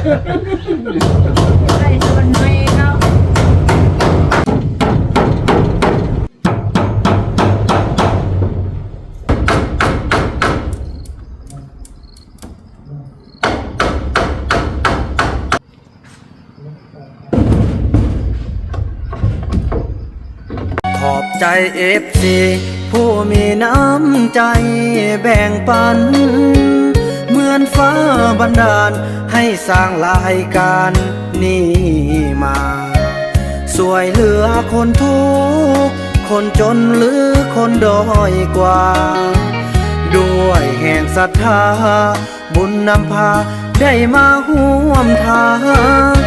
ໄດ້ສ່ວນໜ້ອຍເນາະ. ຂອບໃຈເອັຟຊີຜູ້ມີນ້ຳໃຈແບ່ງປັນ ເໝືອນຟ້າບັນດານໃຫ້ສ້າງລາຍການນີ້ມາ ຊ່ວຍເຫຼືອຄົນທຸກ ຄົນຈົນ ຫຼື ຄົນດ້ອຍກວ່າ ດ້ວຍແຮງສັດທາ ບຸນນຳພາໄດ້ມາຮ່ວມທາງ.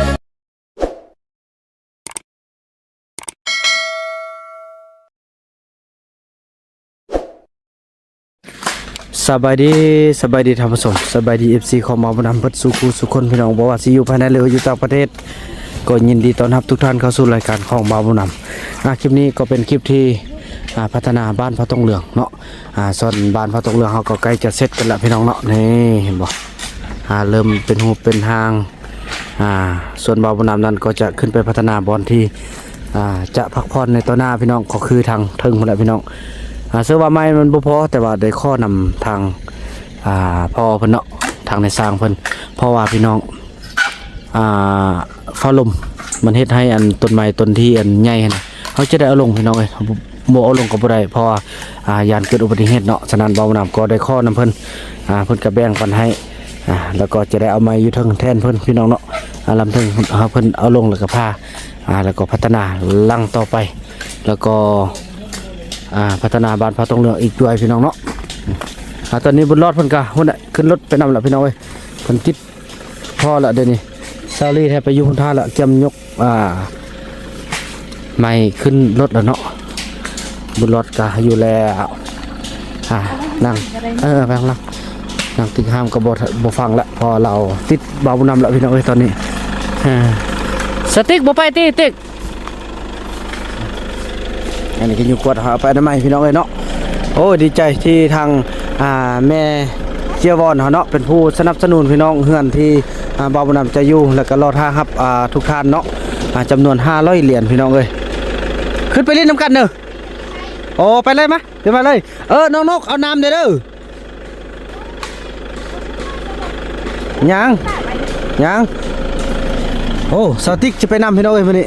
ສະບາຍດີ ສະບາຍດີທ່ານຜູ້ຊົມ ສະບາຍດີເອັຟຊີຂອງບ່າວບຸນນຳເບິດສູ່ຄູ່ສູ່ຄົນພີ່ນ້ອງ ບໍ່ວ່າຊິຢູ່ພາຍໃນ ຫຼື ຢູ່ຕ່າງປະເທດ ກໍຍິນດີຕ້ອນຮັບທຸກທ່ານເຂົ້າສູ່ລາຍການຂອງບ່າວບຸນນຳ. ອາ ຄລິບນີ້ກໍເປັນຄລິບທີ່ ອາ ພັດທະນາບ້ານພະຕົງເຫຼືອງເນາະ. ອາ ສ່ວນບ້ານພະຕົງເຫຼືອງເຮົາກໍໃກ້ຈະເສັດກັນລະພີ່ນ້ອງເນາະ. ນີ້ເຫັນບໍ່ ອາ ເລີ່ມເປັນຮູບເປັນຮ່າງ. ອາ ສ່ວນບ່າວບຸນນຳນັ້ນກໍຈະຂຶ້ນໄປພັດທະນາບ່ອນທີ່ ອາ ຈະພັກຜ່ອນໃນຕໍ່ໜ້າພີ່ນ້ອງ ກໍຄືທາງເທິງພຸ້ນແຫຼະພີ່ນ້ອງ. ອາ ເຊື່ອວ່າໄມ້ມັນບໍ່ພໍ ແຕ່ວ່າໄດ້ຂໍນຳທາງ ອາ ພໍ່ເພິ່ນເນາະ ທາງນາຍຊ່າງເພິ່ນ ເພາະວ່າພີ່ນ້ອງ ອາ ຟ້າລົມມັນເຮັດໃຫ້ອັນຕົ້ນໄມ້ຕົ້ນທີ່ອັນໃຫຍ່ຫັ້ນ ເຮົາຈະໄດ້ເອົາລົງພີ່ນ້ອງເອີຍ. ບໍ່ເອົາລົງກໍບໍ່ໄດ້ ເພາະວ່າ ອາ ຢ້ານເກີດອຸບັດຕິເຫດເນາະ. ສະນັ້ນບ່າວບຸນນຳກໍໄດ້ຂໍນຳເພິ່ນ ອາ ເພິ່ນກໍແບ່ງປັນໃຫ້ ອາ ແລ້ວກໍຈະໄດ້ເອົາໄມ້ຢູ່ເທິງແທນເພິ່ນພີ່ນ້ອງເນາະ. ອາ ລຳເທິງເພິ່ນເອົາລົງ ແລ້ວກໍພາ ອາ ແລ້ວກໍພັດທະນາຫຼັງຕໍ່ໄປ ແລ້ວກໍ ອາ ພັດທະນາບ້ານພະຕົງເຫຼືອງອີກດ້ວຍພີ່ນ້ອງເນາະ. ອາ ຕອນນີ້ບຸນລອດເພິ່ນກໍພຸ້ນແຫຼະ ຂຶ້ນລົດໄປນຳລະພີ່ນ້ອງເອີຍ ເພິ່ນຕິດ ພໍລະເດນີ້ ຊາວລີແທ້ໄປຢູ່ພຸ້ນທ່າລະ ກຽມຍົກ ອາ ໄມ້ຂຶ້ນລົດລະເນາະ. ບຸນລອດກະຢູ່ແລ້ວ ອາ ນັ່ງ ເອີ ໄປຂ້າງຫຼັງ ນັ່ງຕິກຫ້າມກໍບໍ່ ບໍ່ຟັງລະ ເພາະວ່າລາວຕິດບ່າວບຸນນຳລະພີ່ນ້ອງເອີຍຕອນນີ້. ເອີ ສະຕິກບໍ່ໄປຕິ ຕິກ. ອັນນີ້ກໍຢູ່ກວດ ເຮົາເອົາໄປອະນາໄມພີ່ນ້ອງເອີຍເນາະ. ໂອ້ ດີໃຈທີ່ທາງ ອ່າ ແມ່ເຈຍວອນເຮົາເນາະ ເປັນຜູ້ສະໜັບສະໜູນພີ່ນ້ອງ ເຮືອນທີ່ ອ່າ ບ່າວບຸນນຳຈະຢູ່ ແລ້ວກໍລໍຖ້າຮັບ ອ່າ ທຸກທ່ານເນາະ ອ່າ ຈຳນວນຫ້າຮ້ອຍຫຼຽນພີ່ນ້ອງເອີຍ. ຂຶ້ນໄປຫຼິ້ນນຳກັນເດີ. ໂອ້ ໄປເລີຍ ມາ ຂຶ້ນມາເລີຍ. ເອີ ນ້ອງນົກ ເອົານ້ຳແດ່ເດີ. ຍັງ ຍັງ. ໂອ້ ສາວຕິກຈະໄປນຳພີ່ນ້ອງເອີຍມື້ນີ້.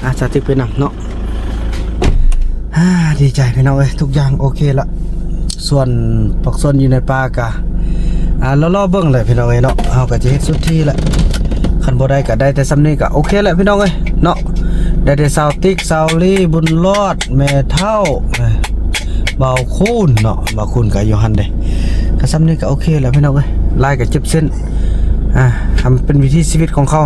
ອ່າ ສາວຕິກໄປນຳເນາະ. ອ່າ ດີໃຈພີ່ນ້ອງເອີຍ ທຸກຢ່າງໂອເຄລະ. ສ່ວນຜັກສົວນຢູ່ໃນປ່າກະ ອ່າ ລໍໆເບິ່ງແຫຼະພີ່ນ້ອງເອີຍເນາະ. ເຮົາກະຈະເຮັດສຸດທີ່ແຫຼະ ຄັນບໍ່ໄດ້ກະໄດ້ແຕ່ສ່ຳນີ້ກະໂອເຄແຫຼະພີ່ນ້ອງເອີຍເນາະ. ໄດ້ແຕ່ສາວຕິກ ສາວລີ ບຸນລອດ ແມ່ເຖົ້າ ບ່າວຄູນເນາະ ບ່າວຄູນກໍຢູ່ຫັ້ນເດ້. ກໍສ່ຳນີ້ກໍໂອເຄແລ້ວພີ່ນ້ອງເອີຍ ຫຼາຍກໍເຈັບເສັ້ນ. ອ່າ ໃຫ້ມັນເປັນວິຖີຊີວິດຂອງເຂົາ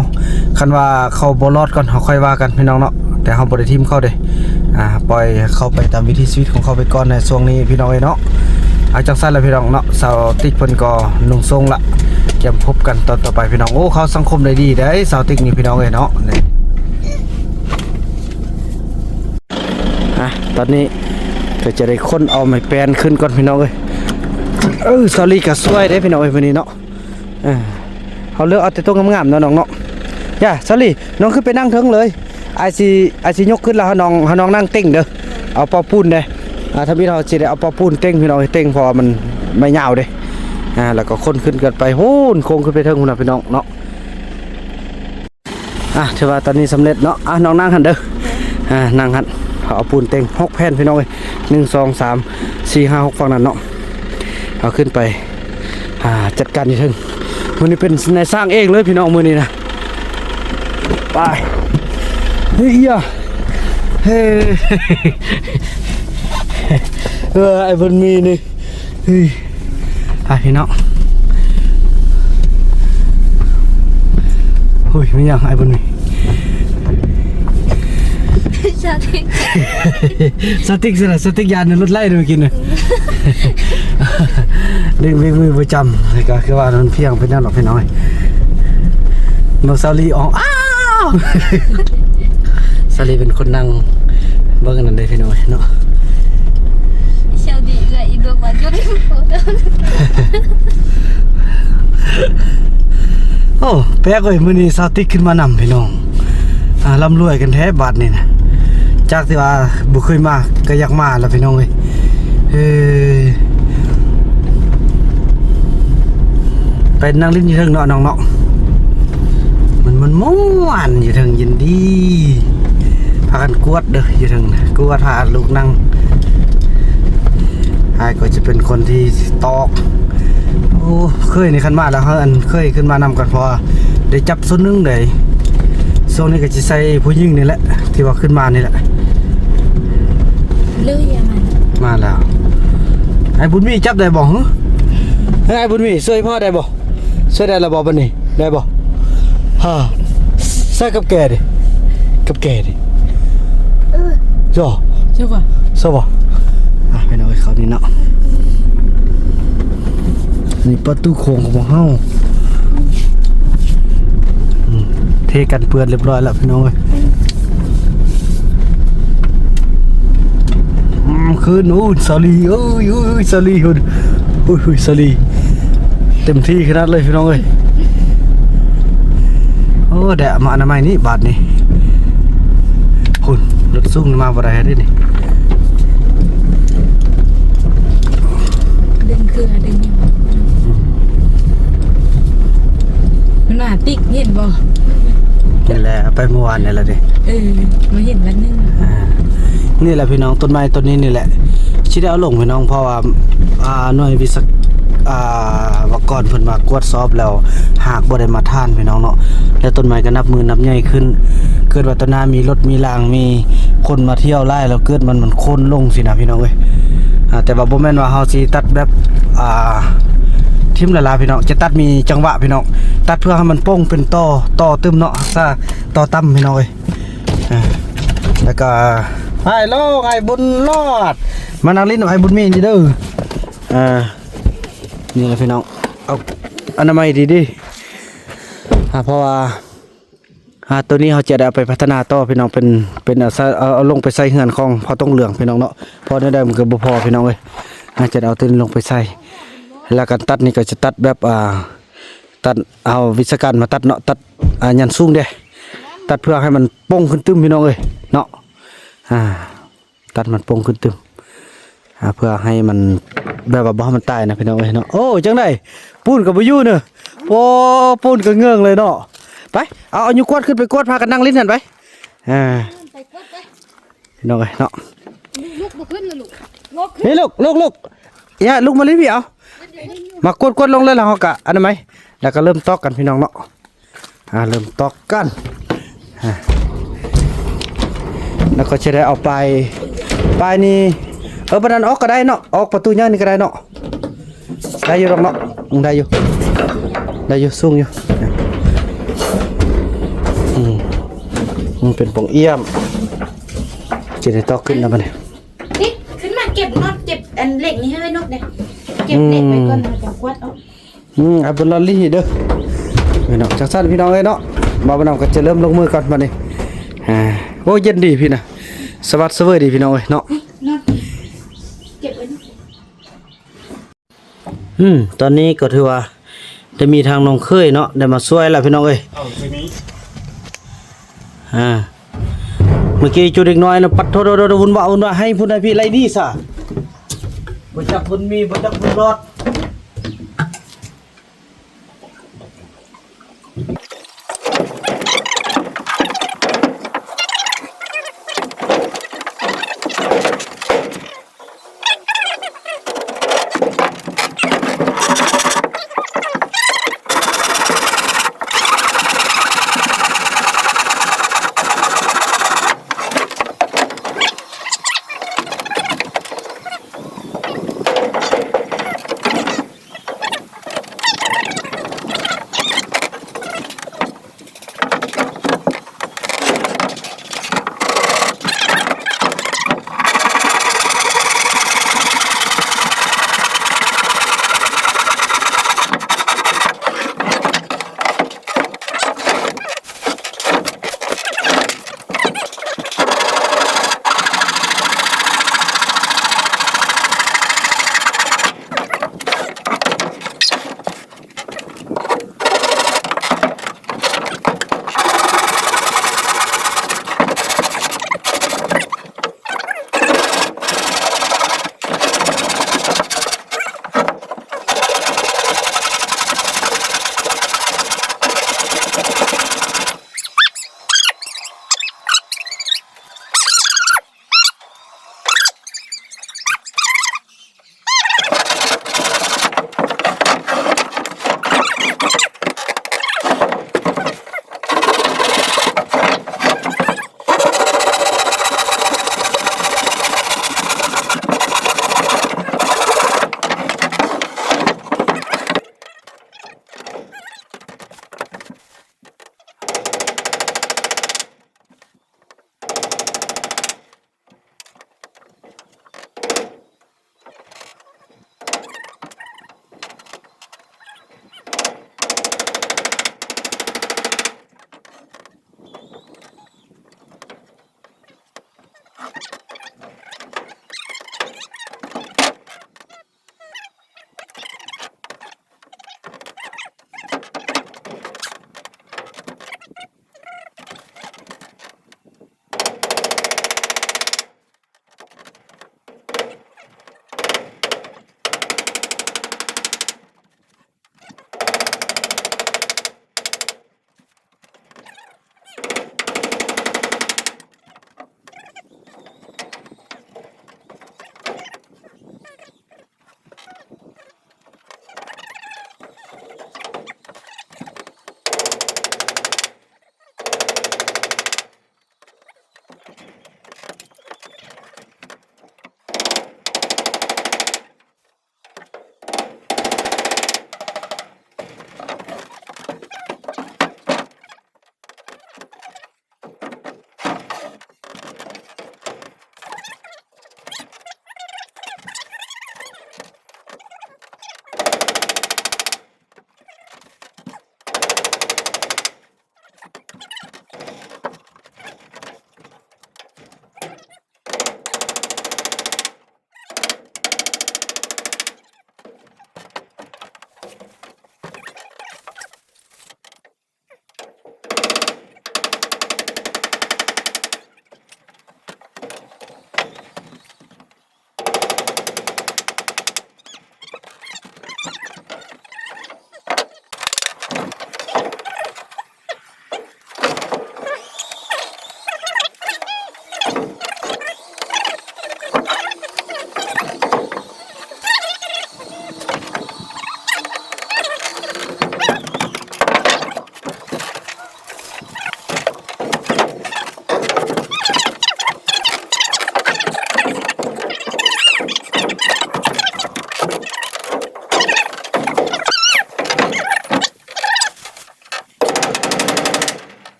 ຄັນວ່າເຂົາບໍ່ລອດກ່ອນ ເຮົາຄ່ອຍວ່າກັນພີ່ນ້ອງເນາະ. ແຕ່ເຮົາບໍ່ໄດ້ຖິ້ມເຂົາເດ້ ອ່າ ປ່ອຍເຂົາໄປຕາມວິຖີຊີວິດຂອງເຂົາໄປກ່ອນໃນຊ່ວງນີ້ພີ່ນ້ອງເອີຍເນາະ. ເອົາ ຈັ່ງຊັ້ນລະພີ່ນ້ອງເນາະ ສາວຕິກເພິ່ນກໍນຸ່ງໂສ້ງລະ ກຽມພົບກັນຕອນຕໍ່ໄປພີ່ນ້ອງ. ໂອ້ ເຂົາສັງຄົມໄດ້ດີເດ້ສາວຕິກນີ້ພີ່ນ້ອງເອີຍເນາະ. ອ່ະ ຕອນນີ້ກໍຈະໄດ້ຂົນເອົາໄມ້ແປ້ນຂຶ້ນກ່ອນພີ່ນ້ອງເອີຍ. ເອີ ສາວລີກໍຊ່ວຍເດ້ພີ່ນ້ອງເອີຍມື້ນີ້ເນາະ. ເອີ ເຮົາເລືອກເອົາແຕ່ຕົວງາມໆເນາະນ້ອງເນາະ. ຢ່າ ສາວລີ ນ້ອງຂຶ້ນໄປນັ່ງເທິງເລີຍ ອ້າຍຊິ ອ້າຍຊິຍົກຂຶ້ນລະ ໃຫ້ນ້ອງ ໃຫ້ນ້ອງນັ່ງເຕັງເດີ ເອົາເປົາປູນເດ້. ອ່າ ທຳອິດເຮົາຊິໄດ້ເອົາເປົາປູນເຕັງພີ່ນ້ອງເຕັງ ເພາະວ່າມັນໄມ້ຍາວເດ້. ອ່າ ແລ້ວກໍຂົນຂຶ້ນກັນໄປ ໂຫນໂຄ້ງຂຶ້ນໄປເທິງພຸ້ນນະພີ່ນ້ອງເນາະ. ອ່ະ ຖືວ່າຕອນນີ້ສຳເລັດເນາະ. ອ່ະ ນ້ອງນັ່ງຫັ້ນເດີ ອ່າ ນັ່ງຫັ້ນ ເອົາປູນເຕັງຫົກແຜ່ນພີ່ນ້ອງເອີຍ ໜຶ່ງ ສອງ ສາມ ສີ່ ຫ້າ ຫົກ ຝັ່ງນັ້ນເນາະ. ເອົາຂຶ້ນໄປ ອ່າ ຈັດການຢູ່ເທິງ. ມື້ນີ້ເປັນນາຍຊ່າງເອງເລີຍພີ່ນ້ອງ ມື້ນີ້ນະ. ໄປ ເຮີ້ຍ ເຮີ້ຍ ເອີ ໄອ້ບຸນມີນີ້. ເຮີ້ຍ ໄປພີ່ນ້ອງ. ໂອ້ຍ ມີຫຍັງອ້າຍບຸນມີ? ສະຕິກ ສະຕິກຊິລະ ສະຕິກຍານໃນລົດໄລ່ເດ້ມື້ກີ້ນະ. ດຶງເບຣກມືປະຈຳ ແລ້ວກໍຄືວ່າມັນພຽງເປັນແນວນັ້ນພີ່ນ້ອງເອີຍ. ນ້ອງສາວລີອອງ ອ້າວ ສາວລີເປັນຄົນນັ່ງເບິ່ງອັນນັ້ນເດ້ພີ່ນ້ອງເອີຍເນາະ. ສາວດີເອື້ອຍອີກເບິ່ງວ່າຢຸດ. ໂອ້ ແປກເວີຍ ມື້ນີ້ສາວຕິກຂຶ້ນມານຳພີ່ນ້ອງ. ອ່າ ລ່ຳລວຍກັນແທ້ບາດນີ້ນະ ຈາກທີ່ວ່າບໍ່ເຄີຍມາກໍຢາກມາລະພີ່ນ້ອງເອີຍ. ເອີ ໄປນັ່ງຫຼິ້ນຢູ່ເທິງເນາະນ້ອງເນາະ ມັນມ່ວນໆ ຢູ່ເທິງເຢັນດີ. ພາກັນກວດເດີ ຢູ່ເທິງນະ ກວດຫາລູກນັ່ງ. ອ້າຍກໍຈະເປັນຄົນທີ່ຕອກ. ໂອ້ ເຄີຍນີ້ຄັນມາແລ້ວ ເຮົາອັນເຄີຍຂຶ້ນມານຳກັນ ເພາະວ່າໄດ້ຈັບສ່ວນໜຶ່ງເດ້. ຊ່ວງນີ້ກໍຊິໃສ່ຜູ້ຍິງນີ້ແຫຼະ ທີ່ວ່າຂຶ້ນມານີ້ແຫຼະ. ເລີຍມາ ມາແລ້ວ. ອ້າຍບຸນມີຈັບໄດ້ບໍ່ຫື? ເອີ ອ້າຍບຸນມີຊ່ວຍພໍ່ໄດ້ບໍ່? ຊ່ວຍໄດ້ລະບໍ່ບັດນີ້ ໄດ້ບໍ່? ຮະ ໃສ່ກັບແກເດ ກັບແກເດ. ເອີ ໂຈ ໃຊ່ບໍ່? ໃຊ່ບໍ່? ອ່ະ ໄປເນາະ ເຂົ້ານີ້ເນາະ. ນີ້ປະຕູໂຂງຂອງພວກເຮົາ. ອືມ ເທກັນເປື້ອນຮຽບຮ້ອຍແລ້ວພີ່ນ້ອງເອີຍ. ອືມ ຄືນ ໂອ້ຍ ສາລີ ເອີຍ ເອີຍ ສາລີ ໂອ້ຍ ໂອ້ຍ ສາລີ ເຕັມທີ່ຂະໜາດເລີຍພີ່ນ້ອງເອີຍ. ໂອ້ ໄດ້ມາອະນາໄມນີ້ບາດນີ້. ພຸ້ນ ລົດສູງມາບໍ່ໄດ້ເດ້ນີ້. ດຶງເຄືອດຶງຫຍັງ ອືມ ມັນວ່າຕິກເຫັນບໍ່? ເຫັນແລ້ວ ໄປເມື່ອວານນີ້ລະເດ້. ເອີ ມາເຫັນວັນໜຶ່ງ. ອ່າ ນີ້ແຫຼະພີ່ນ້ອງ ຕົ້ນໄມ້ຕົ້ນນີ້ນີ້ແຫຼະ ຊິໄດ້ເອົາລົງພີ່ນ້ອງ ເພາະວ່າ ອ່າ ໜ່ວຍວິສະ ອ່າ ວະກອນເພິ່ນມາກວດສອບແລ້ວ ຫາກບໍ່ໄດ້ມາດຕະຖານພີ່ນ້ອງເນາະ ແລະ ຕົ້ນໄມ້ກໍນັບມື້ນັບໃຫຍ່ຂຶ້ນ. ເກີດວ່າຕອນໜ້າມີລົດມີລາງ ມີຄົນມາທ່ຽວຫຼາຍແລ້ວ ເກີດມັນ ມັນໂຄ່ນລົງຊີ້ນະພີ່ນ້ອງເອີຍ. ອ່າ ແຕ່ວ່າບໍ່ແມ່ນວ່າເຮົາຊິຕັດແບບ ອ່າ ຖິ້ມລະລາພີ່ນ້ອງ ຈະຕັດມີຈັງຫວະພີ່ນ້ອງ ຕັດເພື່ອໃຫ້ມັນໂປ່ງເປັນຕໍ່ ຕໍ່ຕື່ມເນາະ ຮັກສາຕໍ່ຕ່ຳພີ່ນ້ອງເອີຍ. ອ່າ ແລ້ວກໍ ອ້າຍໂລງ ອ້າຍບຸນລອດ ມານັ່ງຫຼິ້ນກັບອ້າຍບຸນມີນີ້ເດີ. ອ່າ ນີ້ລະພີ່ນ້ອງ ເອົາອະນາໄມດີໆ. ອ່າ ເພາະວ່າ ອ່າ ໂຕນີ້ເຮົາຈະໄດ້ເອົາໄປພັດທະນາຕໍ່ພີ່ນ້ອງ ເປັນ ເປັນ ເອົາ ເອົາ ເອົາລົງໄປໃສ່ເຮືອນຂອງພໍ່ຕົງເຫຼືອງພີ່ນ້ອງເນາະ ເພາະແນວໃດມັນກໍບໍ່ພໍພີ່ນ້ອງເອີຍ. ອ່າ ຈະໄດ້ເອົາໂຕນີ້ລົງໄປໃສ່ ແລ້ວການຕັດນີ້ກໍຈະຕັດແບບ ອ່າ ຕັດ ເອົາວິຊາການມາຕັດເນາະ ຕັດ ອ່າ ຢັນສູງເດ້ ຕັດເພື່ອໃຫ້ມັນໂປ່ງຂຶ້ນຕື່ມພີ່ນ້ອງເອີຍເນາະ. ອ່າ ຕັດມັນໂປ່ງຂຶ້ນຕື່ມ ອ່າ ເພື່ອໃຫ້ມັນແບບວ່າບໍ່ໃຫ້ມັນຕາຍນະພີ່ນ້ອງເອີຍເນາະ. ໂອ້ ຈັ່ງໃດ ປູນກໍບໍ່ຢູ່ເນີ ໂອ້ ປູນກໍເງີງເລີຍເນາະ. ໄປ ເອົາ ເອົາຢູ່ກວດ ຂຶ້ນໄປກວດ ພາກັນນັ່ງຫຼິ້ນຫັ້ນໄປ. ອ່າ ໄປກວດໄປ ພີ່ນ້ອງເອີຍເນາະ. ລຸກ ລຸກບໍ່ຂຶ້ນລະລູກ ລຸກຂຶ້ນ ນີ້ລຸກ ລຸກ ລຸກ ຢ່າລຸກມາລີ້ພີ່ ເອົາ ມາກວດ ກວດລົງເລີຍ ແລ້ວເຮົາກະອະນາໄມ ແລ້ວກະເລີ່ມຕອກກັນພີ່ນ້ອງເນາະ. ອ່າ ເລີ່ມຕອກກັນ ອ່າ ແລ້ວກໍຈະໄດ້ເອົາປາຍ ປາຍນີ້ ເອີ ປານນັ້ນອອກກໍໄດ້ເນາະ ອອກປະຕູໃຫຍ່ນີ້ກໍໄດ້ເນາະ. ໄດ້ຢູ່ດອກເນາະ ອືມ ໄດ້ຢູ່ ໄດ້ຢູ່ ສູງຢູ່ ອືມ ອືມ ເປັນປ່ອງອ້ຽມ ຈະໄດ້ຕອກຂຶ້ນນະບັດນີ້. ຕິດ ຂຶ້ນມາເກັບນັອດ ເກັບອັນເຫຼັກນີ້ໃຫ້ນກເດ້ ເກັບເຫຼັກໄວ້ກ່ອນ ອືມ ເຮົາຈະກວດເອົາ. ອືມ ເອົາເບິ່ງລອດລີເດີ ພີ່ນ້ອງ. ຈັ່ງຊັ້ນພີ່ນ້ອງເອີຍເນາະ ບ່າວບຸນນຳກໍຈະເລີ່ມລົງມືກ່ອນບັດນີ້. ອ່າ ໂອ້ ເຢັນດີພີ່ນະ ສະຫວັດສະເຫວີຍດີພີ່ນ້ອງເອີຍເນາະ. ອືມ ຕອນນີ້ກໍຖືວ່າໄດ້ມີທາງນ້ອງເຂີຍເນາະ ໄດ້ມາຊ່ວຍແລ້ວພີ່ນ້ອງເອີຍ. ອ່າ ເມື່ອກີ້ຈຸເດັກນ້ອຍນະ ປັດໂທ ວຸ່ນວາຍ ວຸ່ນວາຍ ໃຫ້ພຸ້ນໃຫ້ພີ້ ໄລ່ໜີຊະ ບໍ່ຈັກບຸນມີ ບໍ່ຈັກບຸນລອດ.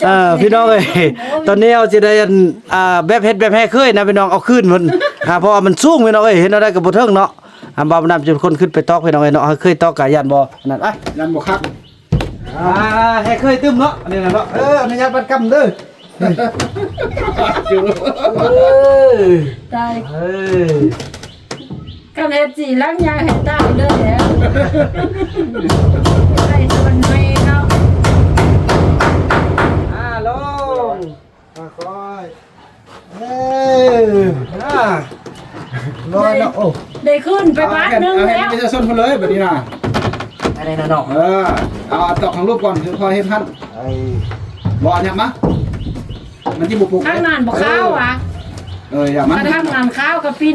ເອີ ພີ່ນ້ອງເອີຍ ຕອນນີ້ເຮົາຊິໄດ້ອັນ ອ່າ ແບບເຮັດແບບແຮ່ເຄີຍນະພີ່ນ້ອງ ເອົາຄືນເພິ່ນ ອ່າ ເພາະວ່າມັນສູງພີ່ນ້ອງເອີຍ ເຮັດແນວໃດກໍບໍ່ເຖິງເນາະ ອ່າ ບ່າວນຳຈະເປັນຄົນຂຶ້ນໄປຕອກພີ່ນ້ອງເອີຍເນາະ ເຮົາເຄີຍຕອກກະຢ້ານບໍ່ອັນນັ້ນ ອ່ະ ຢ້ານບໍ່ຄັກ ອ່າ ແຮ່ເຄີຍຕື່ມເນາະ ອັນນີ້ນະເນາະ ເອີ ອະນຸຍາດບັດກຳເດີ ເອີ ຕາຍ ເອີ ຄັນເຮັດສີ່ຫຼັງຍາໃຫ້ຕາຍເລີຍແຫຼະ ໄດ້ສ່ວນໃໝ່ເນາະ ອ່າ ລົງ ຄ່ອຍໆ ເອີ ອ່າ ລອຍເນາະ ໂອ້ ໄດ້ຂຶ້ນໄປບາດໜຶ່ງແລ້ວ ເອົາໃຫ້ປະຊາຊົນເພິ່ນເລີຍບາດນີ້ນະ ອັນນີ້ນະເນາະ ເອີ ເອົາຕອກທາງຮູບກ່ອນ ຄ່ອຍເຮັດຫັ້ນ ເອີ ບໍ່ຫຍັບມາ ມັນຊິບໍ່ປົກ ທາງນັ້ນບໍ່ຂາວຫວາ ເອີ ຢ່າມັນ ຄັນທາງນັ້ນຂາວກໍປິ່ນ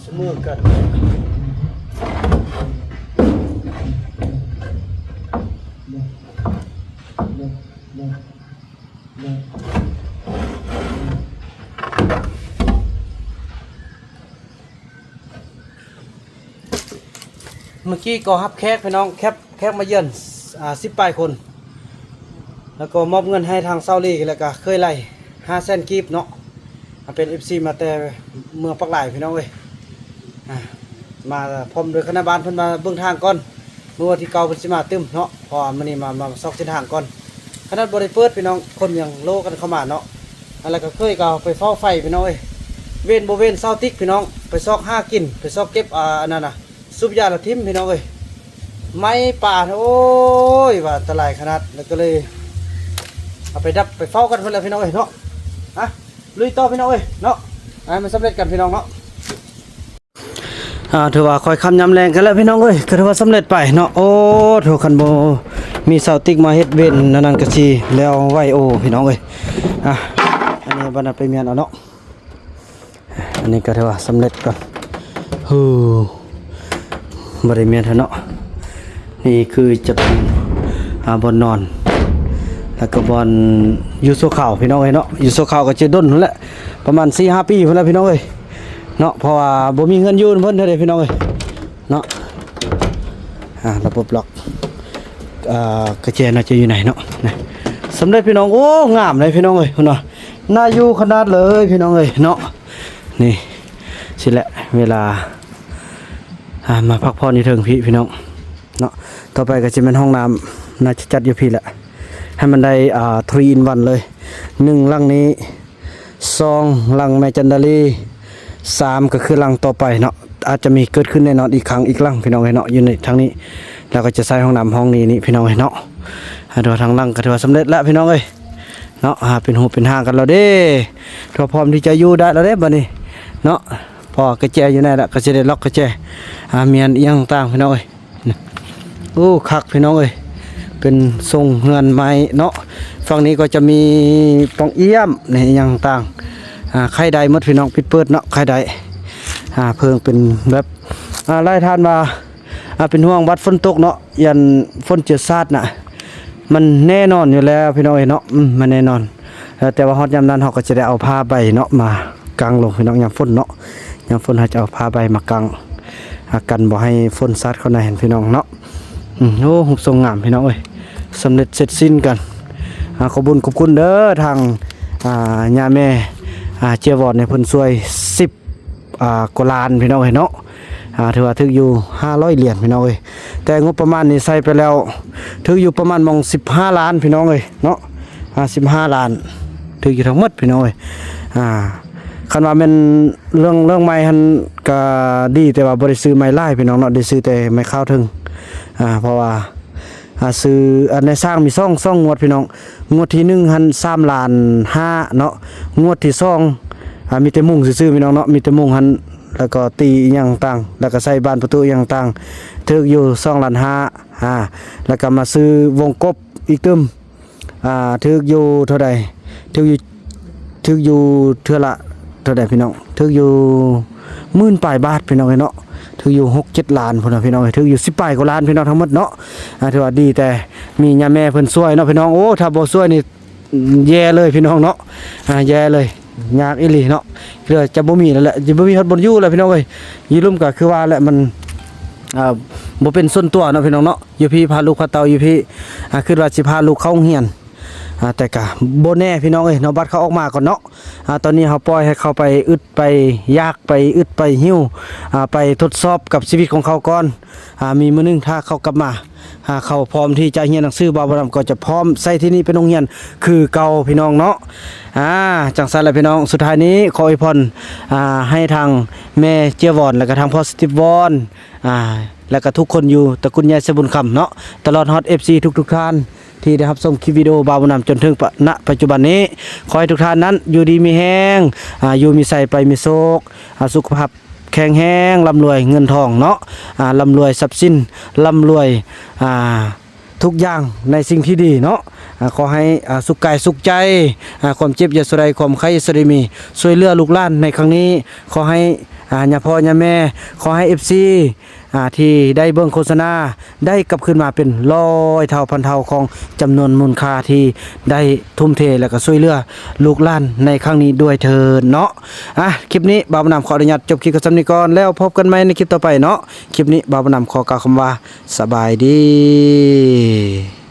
ສະເໝີກັນ. ເມື່ອກີ້ກໍຮັບແຂກ ພີ່ນ້ອງ ແຂກ ແຂກມາເຢືອນ ອ່າ ສິບປາຍຄົນ ແລ້ວກໍມອບເງິນໃຫ້ທາງຊາວລີ ແລ້ວກໍເຄີຍໄລ່ຫ້າແສນກີບເນາະ. ເປັນເອັຟຊີມາແຕ່ເມືອງປາກລາຍ ພີ່ນ້ອງເອີຍ. ອ່າ ມາພ້ອມດ້ວຍຄະນະບ້ານ ເພິ່ນມາເບິ່ງທາງກ່ອນ. ມື້ວັນທີເກົ້າເພິ່ນຊິມາຕື່ມເນາະ ເພາະວ່າມື້ນີ້ມາ ມາຊອກເສັ້ນທາງກ່ອນ. ຂະໜາດບໍ່ໄດ້ເປີດ ພີ່ນ້ອງ ຄົນຍັງໂລກັນເຂົ້າມາເນາະ. ອັນ ແລ້ວກໍເຄີຍກໍໄປເຝົ້າໄຟ ພີ່ນ້ອງເອີຍ ເວນບໍ່ເວນຊາວຕິກ ພີ່ນ້ອງ ໄປຊອກຫາກິນ ໄປຊອກເກັບ ອ່າ ອັນນັ້ນນະ ສູບຢາລະຖິ້ມ ພີ່ນ້ອງເອີຍ. ໄມ້ປ່າ ໂອ້ຍ ວ່າອັນຕະລາຍຂະໜາດ ແລ້ວກໍເລີຍເອົາໄປດັບໄປເຝົ້າກັນພຸ້ນແຫຼະ ພີ່ນ້ອງເອີຍເນາະ. ອ່ະ ລຸຍຕໍ່ ພີ່ນ້ອງເອີຍເນາະ ໃຫ້ມັນສຳເລັດກັນ ພີ່ນ້ອງເນາະ. ອ່າ ຖືວ່າຄ່ອຍຄ່ຳຍາມແລງກັນແລ້ວ ພີ່ນ້ອງເອີຍ ກໍຖືວ່າສຳເລັດໄປເນາະ. ໂອ້ ໂຖ ຄັນບໍ່ມີຊາວຕິກມາເຮັດເວນອັນນັ້ນກໍຊິແລ້ວໄວໂອ ພີ່ນ້ອງເອີຍ. ອ່ະ ອັນນີ້ບັດນັ້ນໄປມ້ຽນເອົາເນາະ. ອັນນີ້ກໍຖືວ່າສຳເລັດກ່ອນ. ໂອ້ ບໍ່ໄດ້ມ້ຽນເທື່ອເນາະ. ນີ້ຄືຈະເປັນ ອ່າ ບ່ອນນອນ ແລ້ວກໍບ່ອນຢູ່ຊົ່ວຄາວ ພີ່ນ້ອງເອີຍເນາະ. ຢູ່ຊົ່ວຄາວກໍຈະດົນພຸ້ນແຫຼະ ປະມານສີ່ຫ້າປີພຸ້ນແຫຼະ ພີ່ນ້ອງເອີຍເນາະ ເພາະວ່າບໍ່ມີເຮືອນຢູ່ນຳເພິ່ນເທື່ອເດ້ ພີ່ນ້ອງເອີຍເນາະ. ອ່າ ລະບົບລັອກ ອ່າ ກະແຈໜ້າຈະຢູ່ໃນເນາະ. ນະ ສຳເລັດ ພີ່ນ້ອງ. ໂອ້ ງາມເລີຍ ພີ່ນ້ອງເອີຍ ພຸ້ນນະ. ໜ້າຢູ່ຂະໜາດເລີຍ ພີ່ນ້ອງເອີຍເນາະ. ນີ້ ຊີ້ແຫຼະ ເວລາ ອ່າ ມາພັກຜ່ອນຢູ່ເທິງພີ້ ພີ່ນ້ອງເນາະ. ຕໍ່ໄປກໍຊິແມ່ນຫ້ອງນ້ຳ ໜ້າຈະຈັດຢູ່ພີ້ແຫຼະ ໃຫ້ມັນໄດ້ ອ່າ three in one ເລີຍ. ໜຶ່ງຫຼັງນີ້ ສອງຫຼັງແມ່ຈັນດາລີ ສາມກໍຄືຫຼັງຕໍ່ໄປເນາະ. ອາດຈະມີເກີດຂຶ້ນແນ່ນອນອີກຄັ້ງ ອີກຫຼັງ ພີ່ນ້ອງເອີຍເນາະ ຢູ່ໃນທາງນີ້. ແລ້ວກໍຈະໃຊ້ຫ້ອງນ້ຳຫ້ອງນີ້ນີ້ ພີ່ນ້ອງເອີຍເນາະ. ອ່າ ແຕ່ວ່າທາງຫຼັງກໍຖືວ່າສຳເລັດແລ້ວ ພີ່ນ້ອງເອີຍເນາະ. ອ່າ ເປັນຮູເປັນຮ່າງກັນແລ້ວເດ້ ຖືວ່າພ້ອມທີ່ຈະຢູ່ໄດ້ແລ້ວເດ້ບັດນີ້ເນາະ. ເພາະວ່າກະແຈຢູ່ໃນລະ ກໍຊິໄດ້ລັອກກະແຈ ອ່າ ມ້ຽນອີ່ຫຍັງຕ່າງ ພີ່ນ້ອງເອີຍ. ໂອ້ ຄັກ ພີ່ນ້ອງເອີຍ ເປັນຊົງເຮືອນໄມ້ເນາະ. ຝັ່ງນີ້ກໍຈະມີປ່ອງອ້ຽມ ນີ້ ອີ່ຫຍັງຕ່າງ ອ່າ ໄຂໄດ້ໝົດ ພີ່ນ້ອງ ປິດເປີດເນາະ ໄຂໄດ້. ອ່າ ເພິ່ງເປັນແບບ ອ່າ ຫຼາຍທ່ານວ່າ ອ່າ ເປັນຫ່ວງບັດຝົນຕົກເນາະ ຢ້ານຝົນເຈີສາດນະ. ມັນແນ່ນອນຢູ່ແລ້ວ ພີ່ນ້ອງເອີຍເນາະ ອືມ ມັນແນ່ນອນ. ເອີ ແຕ່ວ່າຮອດຍາມນັ້ນເຮົາກໍຈະໄດ້ເອົາຜ້າໃບເນາະມາກາງລົງ ພີ່ນ້ອງ ຍາມຝົນເນາະ. ຍາມຝົນເຮົາຈະເອົາຜ້າໃບມາກາງ ອ່າ ກັນບໍ່ໃຫ້ຝົນສາດເຂົ້າໃນຫັ້ນ ພີ່ນ້ອງເນາະ. ອືມ ໂອ້ ຮູບຊົງງາມ ພີ່ນ້ອງເອີຍ ສຳເລັດເສັດສິ້ນກັນ. ອ່າ ຂອບບຸນຂອບຄຸນເດີ ທາງ ອ່າ ຍ່າແມ່ ອ່າ ເຈຍວອນ ໃຫ້ເພິ່ນຊ່ວຍສິບ ອ່າ ກວ່າລ້ານ ພີ່ນ້ອງເອີຍເນາະ. ອ່າ ຖືວ່າຖືກຢູ່ຫ້າຮ້ອຍຫຼຽນ ພີ່ນ້ອງເອີຍ ແຕ່ງົບປະມານນີ້ໃຊ້ໄປແລ້ວ ຖືກຢູ່ປະມານໝ່ອງສິບຫ້າລ້ານ ພີ່ນ້ອງເອີຍເນາະ. ອ່າ ສິບຫ້າລ້ານ ຖືກຢູ່ທັງໝົດ ພີ່ນ້ອງເອີຍ. ອ່າ ຄັນວ່າແມ່ນເລື່ອງ ເລື່ອງໄມ້ຫັ້ນກະດີ ແຕ່ວ່າບໍ່ໄດ້ຊື້ໄມ້ຫຼາຍ ພີ່ນ້ອງເນາະ ໄດ້ຊື້ແຕ່ໄມ້ຂາວເທິງ. ອ່າ ເພາະວ່າ ອ່າ ຊື້ ອັນໃນສ້າງມີສອງ ສອງງວດ ພີ່ນ້ອງ. ງວດທີໜຶ່ງຫັ້ນສາມລ້ານຫ້າເນາະ ງວດທີສອງ ອ່າ ມີແຕ່ມຸງຊື່ໆ ພີ່ນ້ອງເນາະ ມີແຕ່ມຸງຫັ້ນ ແລ້ວກໍຕີອີ່ຫຍັງຕ່າງ ແລ້ວກໍໃສ່ບານປະຕູອີ່ຫຍັງຕ່າງ ຖືກຢູ່ສອງລ້ານຫ້າ. ອ່າ ແລ້ວກໍມາຊື້ວົງກົບອີກຕື່ມ ອ່າ ຖືກຢູ່ເທົ່າໃດ ຖືກຢູ່ ຖືກຢູ່ເທື່ອລະເທົ່າໃດ ພີ່ນ້ອງ ຖືກຢູ່ໝື່ນປາຍບາດ ພີ່ນ້ອງເອີຍເນາະ. ຖືກຢູ່ຫົກເຈັດລ້ານພຸ້ນນະ ພີ່ນ້ອງເອີຍ ຖືກຢູ່ສິບປາຍກວ່າລ້ານ ພີ່ນ້ອງ ທັງໝົດເນາະ. ອ່າ ຖືວ່າດີແຕ່ມີຍ່າແມ່ເພິ່ນຊ່ວຍເນາະ ພີ່ນ້ອງ. ໂອ້ ຖ້າບໍ່ຊ່ວຍນີ້ແຍ່ເລີຍ ພີ່ນ້ອງເນາະ. ອ່າ ແຍ່ເລີຍ ຍາກອີ່ຫຼີເນາະ ເກືອບຈະບໍ່ມີແລ້ວແຫຼະ ຈະບໍ່ມີຮອດບ່ອນຢູ່ແລ້ວ ພີ່ນ້ອງເອີຍ. ຢູ່ລຸ່ມກໍຄືວ່າແຫຼະ ມັນ ອ່າ ບໍ່ເປັນສ່ວນຕົວເນາະ ພີ່ນ້ອງເນາະ. ຢູ່ພີ້ພາລູກພາເຕົ້າຢູ່ພີ້ ອ່າ ຄິດວ່າຊິພາລູກເຂົ້າໂຮງຮຽນ ອ່າ ແຕ່ກະບໍ່ແນ່ ພີ່ນ້ອງເອີຍເນາະ ບັດເຂົາອອກມາກ່ອນເນາະ. ອ່າ ຕອນນີ້ເຮົາປ່ອຍໃຫ້ເຂົາໄປອຶດໄປຢາກ ໄປອຶດໄປຫິວ ອ່າ ໄປທົດສອບກັບຊີວິດຂອງເຂົາກ່ອນ. ອ່າ ມີມື້ໜຶ່ງຖ້າເຂົາກັບມາ ອ່າ ເຂົາພ້ອມທີ່ຈະຮຽນໜັງສື ບ່າວບຸນນຳກໍຈະພ້ອມໃຊ້ທີ່ນີ້ເປັນໂຮງຮຽນຄືເກົ່າ ພີ່ນ້ອງເນາະ. ອ່າ ຈັ່ງຊັ້ນແຫຼະ ພີ່ນ້ອງ ສຸດທ້າຍນີ້ຂໍອວຍພອນ ອ່າ ໃຫ້ທາງແມ່ເຈຍວອນ ແລະກະທາງພໍ່ສະຕິບວອນ ອ່າ ແລະກະທຸກຄົນຢູ່ຕະກຸນໃຫຍ່ໄຊບຸນຄຳເນາະ ຕະຫຼອດຮອດເອັຟຊີທຸກໆທ່ານ ທີ່ໄດ້ຮັບຊົມຄລິບວິດີໂອບ່າວບຸນນຳຈົນເຖິງປະ ນະປັດຈຸບັນນີ້ ຂໍໃຫ້ທຸກທ່ານນັ້ນຢູ່ດີມີແຮງ ອ່າ ຢູ່ມີໄຊໄປມີໂຊກ ອ່າ ສຸຂະພາບແຂງແຮງ ລ່ຳລວຍເງິນທອງເນາະ ອ່າ ລ່ຳລວຍຊັບສິນ ລ່ຳລວຍ ອ່າ ທຸກຢ່າງໃນສິ່ງທີ່ດີເນາະ. ອ່າ ຂໍໃຫ້ ອ່າ ສຸກກາຍສຸກໃຈ ອ່າ ຄວາມເຈັບຢ່າສູ່ໄດ້ ຄວາມໄຂ້ຢ່າສູ່ໄດ້ມີ ຊ່ວຍເຫຼືອລູກຫຼານໃນຄັ້ງນີ້ ຂໍໃຫ້ ອ່າ ຍາພໍ່ຍາແມ່ ຂໍໃຫ້ເອັຟຊີ ອ່າ ທີ່ໄດ້ເບິ່ງໂຄສະນາ ໄດ້ກັບຄືນມາເປັນຮ້ອຍເທົ່າພັນເທົ່າຂອງຈຳນວນມູນຄ່າທີ່ໄດ້ທຸ່ມເທ ແລະກະຊ່ວຍເຫຼືອລູກຫຼານໃນຄັ້ງນີ້ດ້ວຍເທີ້ນເນາະ. ອ່າ ຄລິບນີ້ບ່າວບຸນນຳຂໍອະນຸຍາດຈົບຄລິບກັນສ່ຳນີ້ກ່ອນ ແລ້ວພົບກັນໃໝ່ໃນຄລິບຕໍ່ໄປເນາະ. ຄລິບນີ້ບ່າວບຸນນຳຂໍກ່າວຄຳວ່າ ສະບາຍດີ.